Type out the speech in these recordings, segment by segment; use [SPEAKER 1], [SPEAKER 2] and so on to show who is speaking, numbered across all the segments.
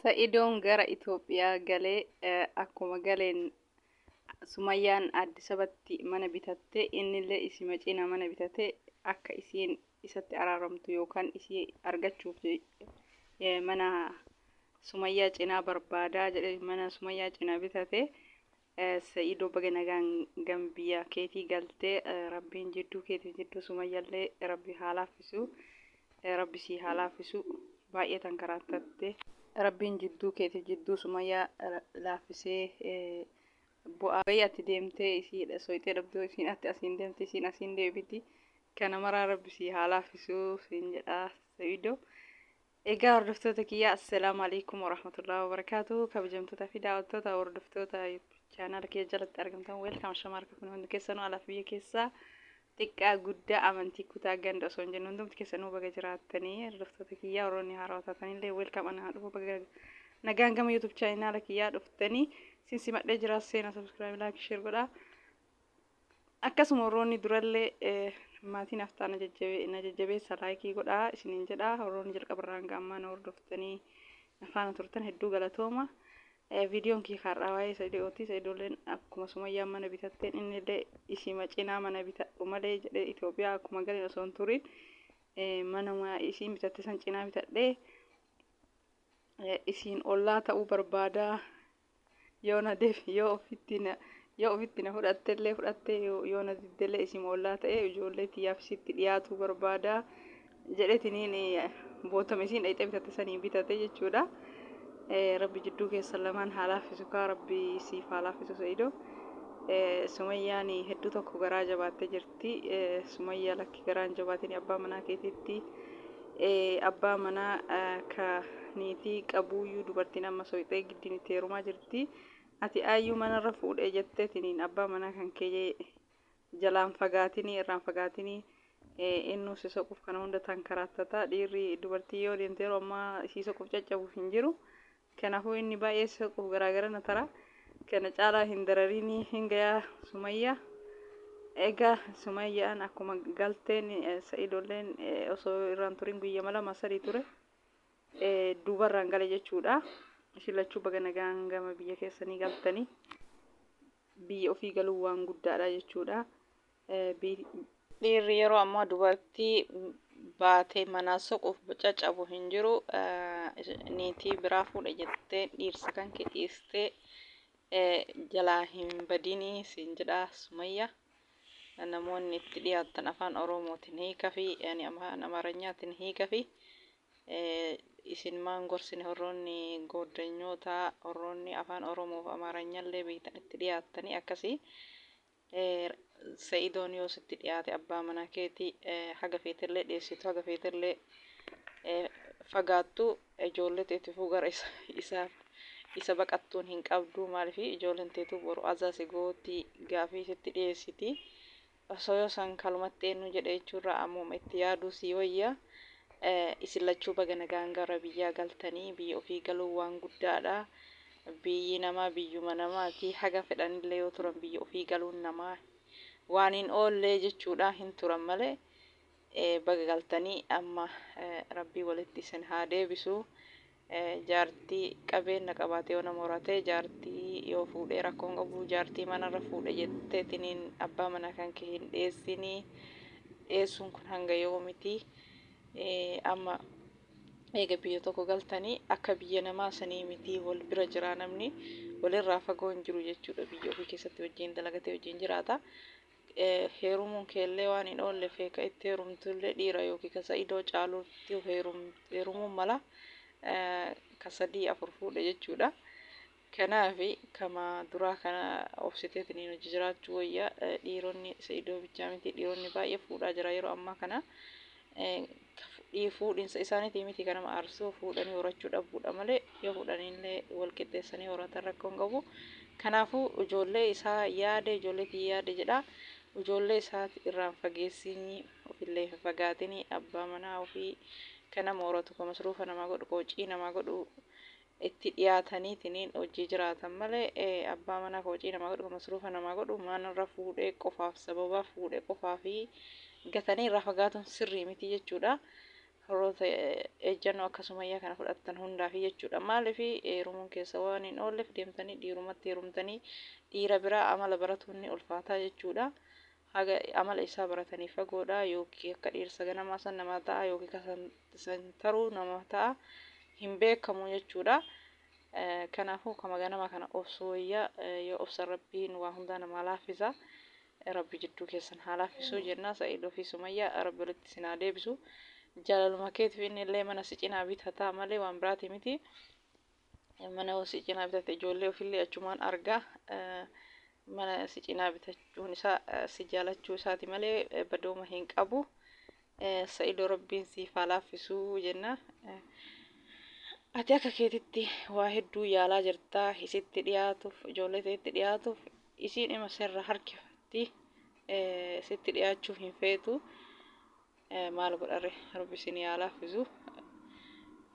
[SPEAKER 1] Sa'idoon gara Itoophiyaa galee akkuma galeen Sumayyaan Addisabatti mana bitatte innillee isima cina mana bitate akka isiin isatti araaramtu yookaan isii argachuuf mana Sumayyaa cinaa barbaadaa jedhe mana Sumayyaa cinaa bitate. Sa'iidoo baga nagaan gam biyya keetii galte. Rabbiin jidduu keetii jidduu Sumayyallee rabbi haa laaffisu, rabbi sii haa laaffisu. Baay'ee tan karaattatte. Rabbiin jidduu keetii jidduu Sumayyaa laaffisee bu'aa bayii ati deemtee isii soyxee dhabduu, isiin ati asiin deemte isiin asiin deebiti. Kana maraa rabbi sii haa laaffisu siin jedha Sa'iidoo. Egaa hordoftoota kiyya, assalaamu alaikum warahmatullahi wabarakaatu. Kabajamtoota fi daawwattoota, hordoftoota chaanaala kiyya jalatti argamtan, welcome shamaarka. Kun hundi keessanuu alaaf biyya keessaa, xiqqaa guddaa, amantii, kutaa, ganda osoo hin jennu, hundumti keessanuu baga jiraattanii. Hordoftoota kiyyaa warroonni haarawaa taatanillee, welcome, ana dhufu, baga nagaan gama YouTube chaanaala kiyyaa dhuftanii sin simadhee jira. Seena subscribe, like, share godhaa. Akkasuma warroonni durallee maatii naaf ta'an na jajjabeessa, like godhaa isiniin jedha. Warroonni jalqabarraa hanga ammaa na hordoftanii na faana turtan, hedduu galatooma. Viidiyoon kiyya har'aa waa'ee Sa'idooti. Sa'idoolleen akkuma Sumayyaan mana bitatteen innillee isima cinaa mana bitadhu malee jedhee Itoophiyaa akkuma galeen osoo hin turin manuma isiin bitatte san cinaa bitadhee isiin ollaa ta'uu barbaada. Yoo na deef yoo ofitti na fudhattellee fudhatte, yoo na diddellee isima ollaa ta'e ijoollee tiyyaaf isitti dhiyaatuu barbaada jedhetiniin bootama isiin dhayxee bitatte sanii bitate jechuudha. Rabbi jidduu keessan lamaan haa laaffisu kaa, rabbi siif haa laaffisu Sa'ido. Sumayyaan hedduu tokko garaa jabaattee jirti. Sumayyaa, lakki, garaan jabaatiin abbaa manaa keetiitti. Abbaa manaa ka niitii qabuuyyuu dubartiin amma soyxee giddiin itti heerumaa jirti. Ati aayyuu manarra fuudhee jetteetiniin abbaa manaa kan kee jalaan fagaatinii, irraan fagaatinii. Innuu si soquuf kana hunda tan karaattata. Dhiirri dubartii yoo deemte yeroo ammaa isii soquuf caccabu hin jiru. Kanaafuu inni baay'ee si soquuf garaagara na tara. Kana caalaa hin dararinii, hin gayaa Sumayyaa. Egaa Sumayyaan akkuma galteen Sa'idoolleen osoo irraan turin guyyama 2 3 ture duubarraan gale jechuudha. Isin lachuu baga nagaan gama biyya keessanii galtanii. Biyya ofii galuun waan guddaadha jechuudha. Dhiirri yeroo ammaa dubartii baatee manaa soquuf caccabu hin jiru. Niitii biraa fuudhe jettee dhiirsa kan kee dhiistee jalaa hin badinii siin jedha Sumayya. Namoonni itti dhiyaattan afaan Oromootiin hiika fi afaan Amaaranyaatiin hiika fi isin maan gorsine. Warroonni gooddanyoota, warroonni afaan Oromoof Amaaranyaallee beektan itti dhiyaattanii akkasii. Sa'idoon yoo sitti dhiyaate abbaa manaa keetii, haga feetellee dhiyeessitu, haga feetellee fagaattu, ijoollee teetifuu gara isa isa baqattuun hin qabdu. Maaliif? Ijoolleen teetuu boru azaa si gooti, gaafii sitti dhiyeessiti. Osoo yoo san kalumatti eenyu jedhe jechuurraa ammuma itti yaaduu sii wayya. Isin lachuu baga nagaan gara biyyaa galtanii. Biyya ofii galuun waan guddaadha. Biyyi namaa biyyuma namaati. Haga fedhanillee yoo turan biyya ofii galuun namaa waan hin oollee jechuudha, hin turan malee. Baga galtanii, amma rabbii walitti isin haa deebisu. Jaartii qabeenya qabaate yoo nama horate, jaartii yoo fuudhee rakkoon qabu. Jaartii manarra fuudhe jetteetiniin abbaa manaa kan kee hin dhiyeessinii. Dhiyeessuun kun hanga yoomiti? Amma eega biyya tokko galtanii akka biyya namaa sanii miti, wal bira jira, namni walirraa fagoo hin jiru jechuudha. Biyya ofii keessatti wajjin dalagatee wajjin jiraata. Heerumuun keellee waan hin oolle feeka itti heerumtullee dhiira yookiin ka Sa'idoo caalutti heerumuun mala, ka sadii afur fuudhe jechuudha. Kanaaf kama duraa kana obsiteetiin hojii jiraachuu wayya. Dhiironni Sa'idoo bichaa miti, dhiironni baay'ee fuudhaa jira yeroo ammaa kana. Fuudhinsa isaaniitii miti kan nama aarsuu, fuudhanii horachuu dhabuudha malee yoo fuudhaniillee wal qixxeessanii horatan rakkoon qabu. Kanaafuu ijoollee isaa yaade, ijoollee tiyya yaade jedha. Ijoollee isaa irraan fageessinii, ofillee hin fagaatinii. Abbaa manaa ofii kan nama horatu, kan masruufa namaa godhu, qoocii namaa godhu itti dhiyaataniitiniin hojii jiraatan malee abbaa manaa qoocii namaa godhu, kan masruufa namaa godhu manarra fuudhee qofaaf, sababa fuudhee qofaa fi gatanii irraa fagaatuun sirrii miti jechuudha. Warroota ejjannoo akka Sumayyaa kana fudhattan hundaafi jechuudha. Maaliif heerumuun keessa waan hin oolleef deemtanii dhiirumatti heerumtanii dhiira biraa amala baratuun ni ulfaataa jechuudha. Haga amala isaa baratanii fagoodha yookiin akka dhiirsa ganamaa san namaa ta'a yookiin ka san taruu nama ta'a hin beekamu jechuudha. Kanaafuu kama ganama kana obsuu wayya yoo obsan Rabbiin waa hundaa namaa laaffisa. Rabbi jidduu keessan haa laaffisuu jenna. Sa'iidoo fi Sumayyaa Rabbi walitti isin haa deebisu. Jaalaluma keetiif inni illee mana si cinaa bitataa malee waan biraati miti. Mana si cinaa bitate ijoollee ofillee achumaan arga. Mana si cinaa bitachuun isaa si jaalachuu isaati malee badooma hin qabu. Sa'idoo Rabbiin siif haa laaffisuu jenna. Ati akka keetitti waa hedduu yaalaa jirta isitti dhiyaatuuf ijoollee teetti dhiyaatuuf isiin ima sirra harkifatti sitti dhiyaachuu hin feetu. Maal godhare Rabbi isin haa laaffisu.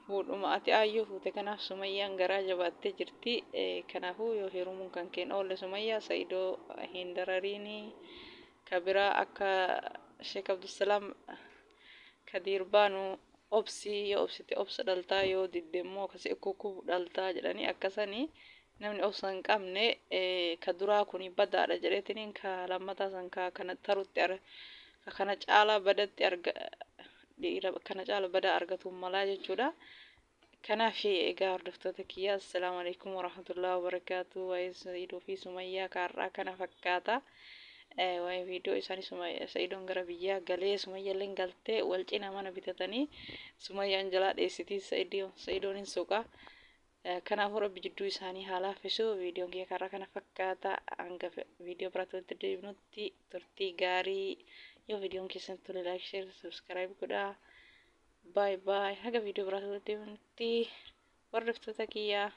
[SPEAKER 1] Fuudhuma ati aayyoo fuute kanaaf Sumayyaan garaa jabaattee jirti. Kanaafuu yoo heerumuun kan keen oolle Sumayyaa Sa'idoo hin darariini. Ka biraa akka Sheek Abdusalaam Kadiir baanu obsi yoo obsite obsa dhaltaa yoo didde immoo ka si ukkukubu dhaltaa jedhanii akkasanii namni obsa hin qabne ka duraa kuni badaadha jedheetiniin ka lammataa san ka kana tarutti ka kana caalaa badatti arga dhiira kana caala badaa argatuun malaa jechuudha. Kanaaf egaa hordoftoota kiyya assalaamu alaikum warahmatullahi wabarakaatu waa'ee Sa'iidoo fi Sumayyaa kaarraa kana fakkaata. Waa'ee viidiyoo isaanii Sa'iidoon gara biyyaa galee Sumayyaalleen galtee wal cina mana bitatanii Sumayyaan jalaa dheessitii Sa'iidoon hin soqa. Kanaafuu rabbi jidduu isaanii haa laaffisu. Viidiyoon kiyya kaarraa kana fakkaata. Hanga viidiyoo biraatti walitti deebinutti turtii gaarii yoo viidiyoon keessan tole like share subscribe godhaa. Bye bye haga viidiyoo biraatti walitti deebinutti hordoftoota kiyyaa.